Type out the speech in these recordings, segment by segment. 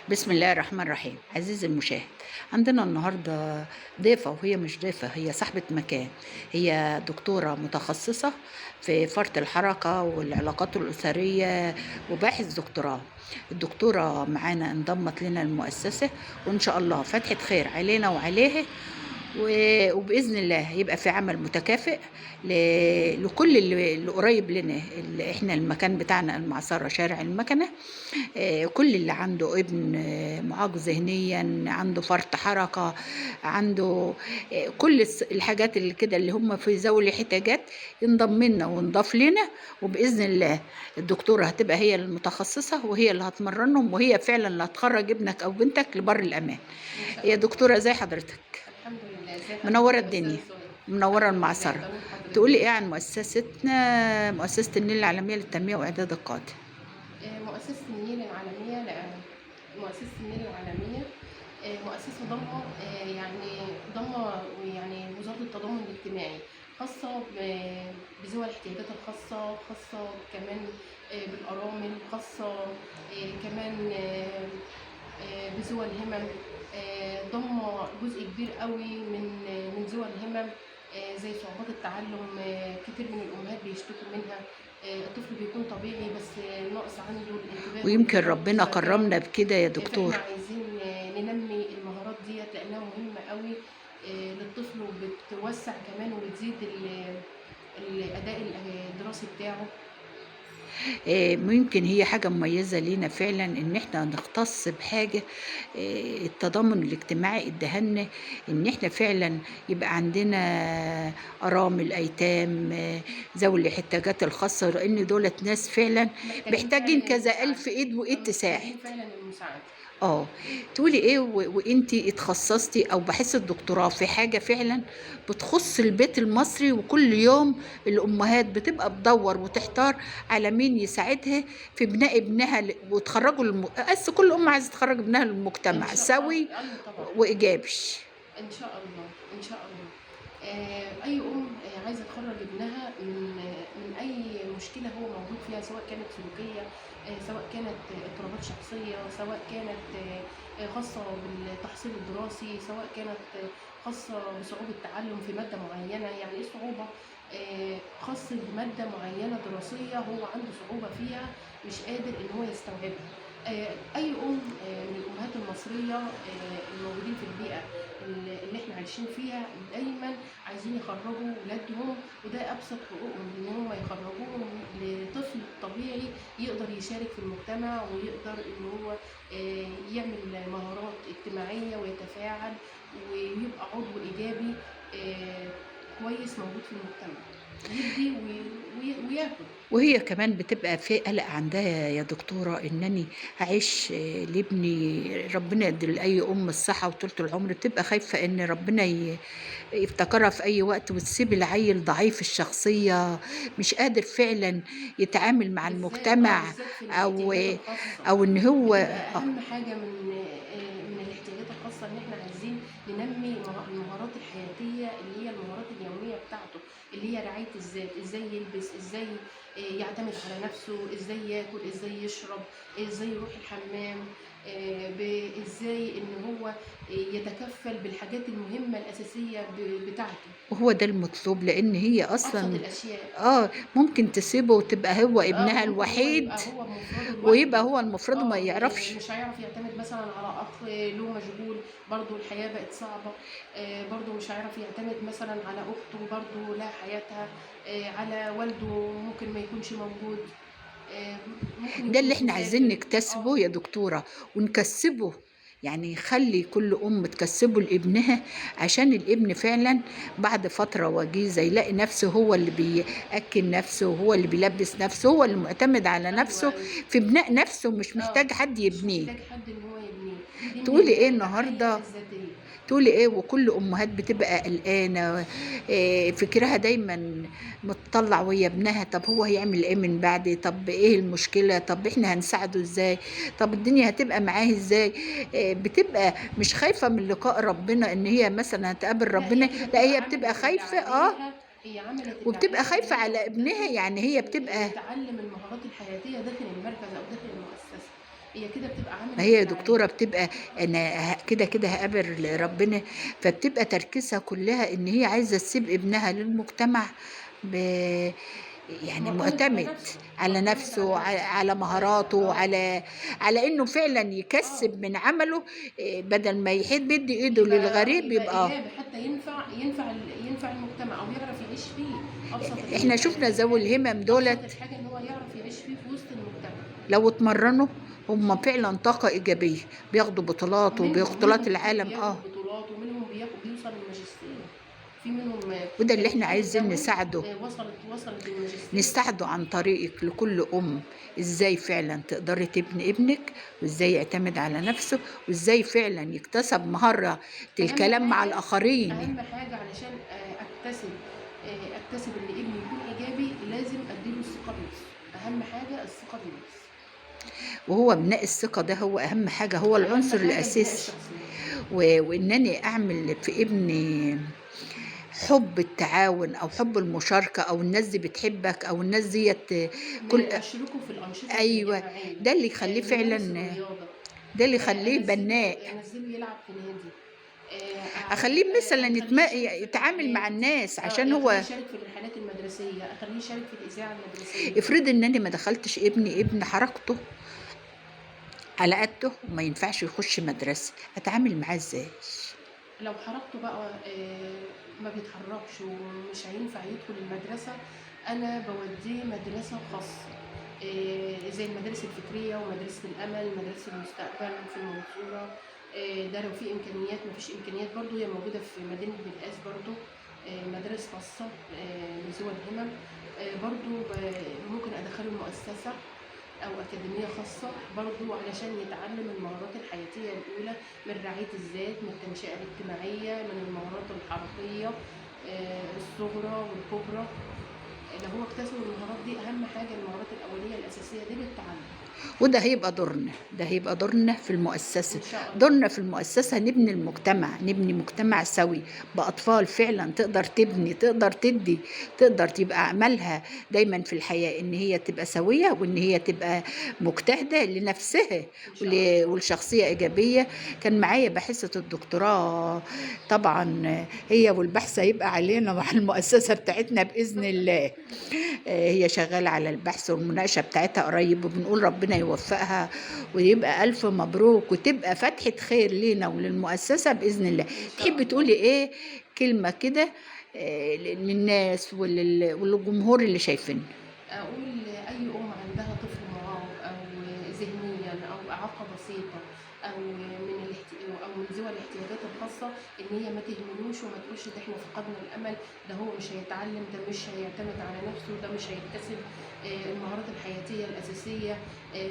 بسم الله الرحمن الرحيم. عزيزي المشاهد، عندنا النهاردة ضيفة، وهي مش ضيفة، هي صاحبة مكان. هي دكتورة متخصصة في فرط الحركة والعلاقات الأسرية وباحث دكتوراه. الدكتورة معانا انضمت لنا المؤسسة، وإن شاء الله فتحة خير علينا وعليها، وبإذن الله يبقى في عمل متكافئ لكل اللي قريب لنا. اللي احنا المكان بتاعنا المعصرة شارع المكنة. كل اللي عنده ابن معاق ذهنيا، عنده فرط حركة، عنده كل الحاجات اللي كده اللي هم في ذوي الاحتياجات، ينضم لنا وينضاف لنا، وبإذن الله الدكتورة هتبقى هي المتخصصة وهي اللي هتمرنهم، وهي فعلا اللي هتخرج ابنك أو بنتك لبر الأمان. إن شاء يا الله. دكتورة، زي حضرتك؟ الحمد لله، ازي حضرتك منورة يا الدنيا. أستاذة سهير؟ منورة الحمد لله، المعصرة. تمام حضرتك. تقولي ايه عن مؤسستنا، مؤسسة النيل العالمية للتنمية وإعداد القادة؟ مؤسسة النيل العالمية، لا، مؤسسة النيل العالمية مؤسسة ضمة، يعني ضمة يعني وزارة التضامن الاجتماعي، خاصة بذوي الاحتياجات الخاصة، خاصة كمان بالأرامل، خاصة كمان بذوي الهمم. ضمة جزء كبير قوي من ذوي الهمم، زي صعوبات التعلم، كتير من الأمهات بيشتكوا منها. الطفل بيكون طبيعي بس ناقص عنده الانتباه ويمكن والإدراك ربنا والذاكرة. كرمنا بكده يا دكتور. فاحنا عايزين ننمي المهارات ديت لأنها مهمة قوي للطفل، وبتوسع كمان وبتزيد الأداء الدراسي بتاعه. ممكن هي حاجة مميزة لينا فعلا ان احنا نختص بحاجة، التضامن الاجتماعي ادهنا ان احنا فعلا يبقى عندنا ارامل، ايتام، ذوي الاحتياجات الخاصة، لان دولت ناس فعلا محتاجين محتاجين فعلا كذا المساعدة. الف ايد وايد تساعد. محتاجين فعلا المساعدة. تقولي ايه وانتي اتخصصتي او بحث الدكتوراه في حاجة فعلا بتخص البيت المصري، وكل يوم الامهات بتبقى تدور وتحتار على مين يساعدها في بناء ابنها وتخرجوا بس كل ام عايزه تخرج ابنها للمجتمع إن شاء الله. سوي أيوة طبعاً. وايجابي. ان شاء الله، ان شاء الله. اي ام عايزه تخرج ابنها من اي مشكلة هو موجود فيها، سواء كانت سلوكية، سواء كانت اضطرابات شخصية، سواء كانت خاصة بالتحصيل الدراسي، سواء كانت خاصة بصعوبة التعلم في مادة معينة. يعني ايه صعوبة؟ خاصة بمادة معينة دراسية هو عنده صعوبة فيها، مش قادر ان هو يستوعبها. اي ام من الامهات المصرية الموجودين في البيئة اللي احنا عايشين فيها دايما عايزين يخرجوا ولادهم، وده ابسط حقوقهم ان هم يخرجوهم لطفل طبيعي يقدر يشارك في المجتمع، ويقدر ان هو يعمل مهارات اجتماعية ويتفاعل ويبقى عضو ايجابي كويس موجود في المجتمع، يدي وياخد. وهي كمان بتبقى في قلق عندها يا دكتورة إنني هعيش لابني، ربنا يدي لأي أم الصحة وطولة العمر، بتبقى خايفة إن ربنا يفتكرها في أي وقت وتسيب العيل ضعيف الشخصية مش قادر فعلا يتعامل مع المجتمع، بالذات في الاحتياجات الخاصة. أو إن هو بتبقى أهم حاجة من الاحتياجات الخاصة إن إحنا عايزين ننمي المهارات الحياتية اللي هي المهارات اليومية بتاعته، اللي هي رعاية الذات، إزاي يلبس، إزاي يعتمد على نفسه، إزاي ياكل، إزاي يشرب، إزاي يروح الحمام، إزاي إن هو يتكفل بالحاجات المهمة الأساسية بتاعته. وهو ده المطلوب، لأن هي أصلاً أبسط الأشياء. ممكن تسيبه وتبقى هو ابنها ممكن هو الوحيد، يبقى هو المفروض لوحده. ويبقى هو المفروض ما يعرفش. مش هيعرف يعتمد مثلاً على أخ له مشغول، برضه الحياة بقت صعبة، برضه مش هيعرف يعتمد مثلاً على أخته، برضه لها حياتها، على والده ممكن ما يكونش موجود. ممكن ده اللي يكون احنا عايزين مسافر. نكتسبه يا دكتورة ونكسبه، يعني يخلي كل أم تكسبه لابنها، عشان الابن فعلا بعد فترة وجيزة يلاقي نفسه هو اللي بيأكل نفسه، وهو اللي بيلبس نفسه، هو اللي معتمد على نفسه في بناء نفسه، مش محتاج حد مش يبنيه. محتاج حد إن هو يبنيه. دي من تقولي إيه الرعاية النهاردة؟ الذاتية. تقولي إيه وكل أمهات بتبقى قلقانة، فكرها دايما متطلع وهي ابنها، طب هو هيعمل إيه من بعد؟ طب إيه المشكلة؟ طب إحنا هنساعده إزاي؟ طب الدنيا هتبقى معاه إزاي؟ بتبقى مش خايفة من لقاء ربنا إن هي مثلا هتقابل لا، هي ربنا، كده لا، هي بتبقى بتبقى عملت اللي خايفة، عليها، هي عملت اللي وبتبقى عليها خايفة إن هي على ابنها، يعني هي بتبقى تتعلم المهارات الحياتية داخل المركز أو داخل المؤسسة. هي كده بتبقى عملت ما هي يا اللي عليها. دكتورة بتبقى أنا كده كده هقابل ربنا، فبتبقى تركيزها كلها إن هي عايزة تسيب ابنها للمجتمع يعني معتمد على معتمد نفسه، على معتمد نفسه، على نفسه. على مهاراته، آه. على إنه فعلا يكسب من عمله، بدل ما يحب يدي إيده للغريب يبقى يبقى إيجابي حتى ينفع المجتمع أو يعرف يعيش فيه. أبسط إحنا شفنا ذوي الهمم دولت. أبسط الحاجة إن هو يعرف يعيش فيه في وسط المجتمع. لو اتمرنوا هم فعلا طاقة إيجابية، بياخدوا بطولات وبياخدوا بطولات منهم العالم. بياخدوا بطولات، ومنهم بيوصل الماجستير، في منهم وده اللي احنا حالة عايزين داون، نساعده. وصلت الماجستير. نساعده عن طريقك لكل أم، إزاي فعلا تقدري تبني ابنك، وإزاي يعتمد على نفسه، وإزاي فعلا يكتسب مهارة الكلام مع الآخرين. أهم حاجة علشان أكتسب إن ابني يكون إيجابي، لازم أديله الثقة بنفسه. أهم حاجة الثقة بالنفس. وهو بناء الثقة ده هو أهم حاجة، هو أهم العنصر حاجة بناء الأساسي. الشخصية. وإنني أعمل في ابني حب التعاون أو حب المشاركة، أو الناس دي بتحبك، أو الناس ديت كل أشركه في الأنشطة الجماعية. ده اللي يخليه فعلاً نمارس الرياضة. ده اللي يخليه بناء. أنزله يلعب في نادي. أخليه مثلاً أخليه يشارك في يتعامل مع الرحلات. الناس عشان هو أخليه يشارك في الرحلات المدرسية، أخليه يشارك في الإذاعة المدرسية. افرض إن أنا ما دخلتش ابني، ابن حركته على قده وما ينفعش يخش مدرسة، أتعامل معاه إزاي؟ لو حركته بقى ما بيتحركش ومش هينفع يدخل المدرسة، أنا بوديه مدرسة خاصة، زي المدارس الفكرية ومدرسة الأمل، مدرسة المستقبل في المنصورة. ده لو في إمكانيات. ما فيش إمكانيات برضو هي موجودة في مدينة بلقاس برضو، مدارس خاصة، لذوي الهمم. برضو ممكن أدخله المؤسسة أو أكاديمية خاصة برضو علشان يتعلم المهارات الحياتية الأولى من رعاية الذات، من التنشئة الاجتماعية، من المهارات الحركية، الصغرى والكبرى. لو هو اكتسب المهارات دي، أهم حاجة المهارات الأولية الأساسية دي للتعلم. وده هيبقى دورنا، ده هيبقى دورنا في المؤسسة. إن شاء الله. دورنا في المؤسسة نبني المجتمع، نبني مجتمع سوي بأطفال فعلا تقدر تبني، تقدر تدي، تقدر تبقى أعمالها دايما في الحياة إن هي تبقى سوية، وإن هي تبقى مجتهدة لنفسها إن شاء الله. ولشخصية إيجابية. كان معايا باحثة الدكتوراه طبعا، هي والبحث هيبقى علينا وعلى المؤسسة بتاعتنا بإذن الله. هي شغالة على البحث والمناقشة بتاعتها قريب، وبنقول ربنا يوفقها ويبقى ألف مبروك، وتبقى فتحة خير لينا وللمؤسسة بإذن الله. إن شاء تحبي الله. تقولي إيه كلمة كده، للناس وللجمهور اللي شايفيننا؟ أقول أي أم عندها طفل معاق أو ذهنيا أو إعاقة بسيطة أو أو من ذوي الاحتياجات الخاصة، إن هي ما تهملوش وما تقولش ده إحنا فقدنا الأمل، ده هو مش هيتعلم، ده مش هيعتمد على نفسه، ده مش هيكتسب، المهارات الحياتية الأساسية.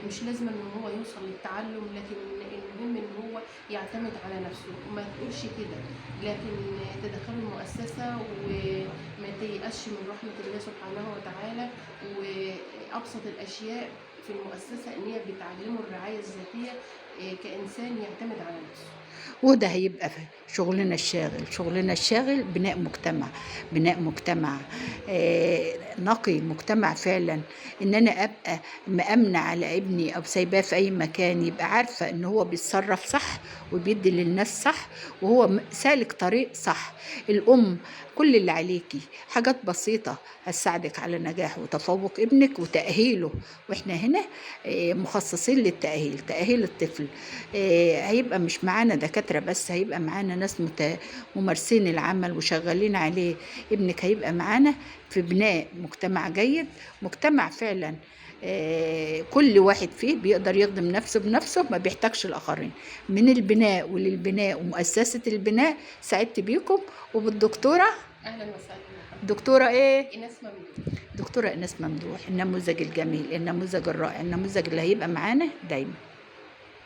مش لازم إن هو يوصل للتعلم، لكن المهم إن هو يعتمد على نفسه. ما تقولش كده، لكن تدخلوا المؤسسة وما تيأسش من رحمة الله سبحانه وتعالى. وأبسط الأشياء في المؤسسة إن هي بتعلمه الرعاية الذاتية، كإنسان يعتمد على نفسه. وده هيبقى شغلنا الشاغل، شغلنا الشاغل بناء مجتمع، بناء مجتمع، نقي، مجتمع فعلا إن أنا أبقى مأمنة على ابني أو سايباه في أي مكان، يبقى عارفة إن هو بيتصرف صح وبيدي للناس صح، وهو سالك طريق صح. الأم كل اللي عليكي حاجات بسيطة هتساعدك على نجاح وتفوق ابنك وتأهيله، وإحنا هنا، مخصصين للتأهيل، تأهيل الطفل. هيبقى مش معانا دكاترة بس، هيبقى معانا ناس ممارسين العمل وشغالين عليه. ابنك هيبقى معانا في بناء مجتمع جيد، مجتمع فعلا، كل واحد فيه بيقدر يخدم نفسه بنفسه، ما بيحتاجش الآخرين. من البناء وللبناء ومؤسسة البناء، سعدت بيكم وبالدكتورة. أهلا وسهلا. دكتورة إيه؟ إيناس ممدوح. دكتورة إيناس ممدوح، النموذج الجميل، النموذج الرائع، النموذج اللي هيبقى معانا دايما.